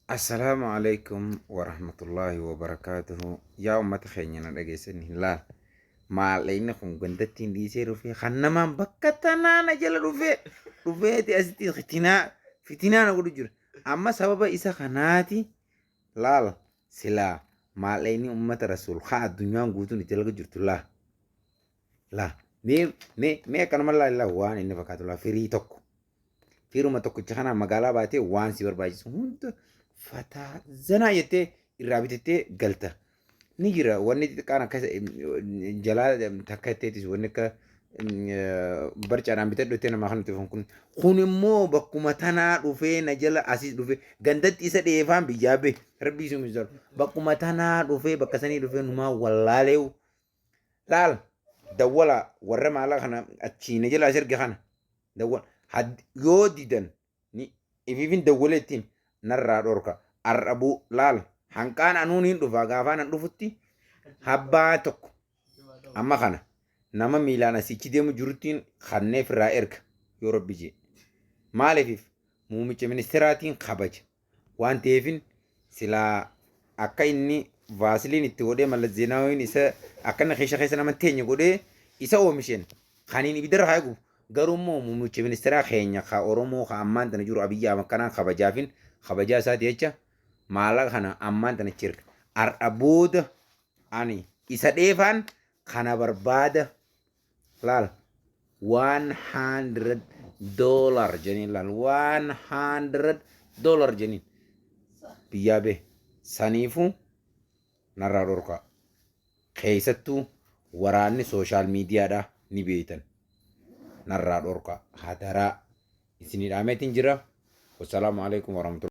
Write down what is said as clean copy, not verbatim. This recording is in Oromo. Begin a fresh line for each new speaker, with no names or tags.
Assalaamu alaikum warahmatullaahi wabarakaatuhu. Yaa ummata keenya na dhageessanii hin laal. Maallaqni kun gandatti hin dhiisee dhufee kan namaan bakka tanaa na jala dhufee dhufeeti asitti fitinaa fitinaa na godhu jira. Amma sababa isa kanaati laal silaa maallaqni ummata rasuul haa addunyaan guutuun itti dalga jirtu laa. Laa mee mee mee akkanuma laal laa waan inni fakkaatu laa firii tokko. Firuma tokkicha kanaan magaalaa baatee waan si barbaachisu hunda fataa zanaa jettee irraa bitattee galta. Ni jira wanni xixiqqaan akka jalaa takka jetteetis wanni akka barcaadhaan bitadhu jettee namaa kan nuti kun. Kun immoo bakkuma tanaa dhufee na jala asis dhufee gandatti isa dheefaan biyyaa bahe rabbii isin misalu. Bakkuma tanaa dhufee bakka sanii dhufee numaa wallaaleewu. Laal dawwala warra maala kana achii na jala as erge kana dawwala yoo didan ni ifiifin dawwalee ittiin narraa dhorka arrabuu laal hanqaan anuun hin dhufa gaafaan an dhufutti habbaa tokko amma kana nama miilaan asiichi deemu jiruttiin kanneef irraa erga yoo rabbi jee maaliif muumicha ministeeraatiin kabaja waan ta'eefin silaa akka inni vaasiliin itti godhee Mallas Zeenaawiin isa akka inni keesha keessa nama hin teenye godhee isa oomisheen kaniin ibiddarra haa eegu garuu immoo muummicha ministeeraa keenya ka Oromoo ka ammaan tana jiru Abiyyi Ahmad kanaan kabajaafin kabajaa isaati jecha maallaqa kana ammaan tana achi erga har'a booda ani isa dheefaan kana barbaada Laal $100 jeniin laal $100 jeniin biyyaa bee saniifuu narraa dhorkaa keessattuu waraanni sooshaal miidiyaadhaa ni beeytan narraa dhorkaa hadaraa isinii dhaameetiin jira wassalaamu alaikum warahmatullahi.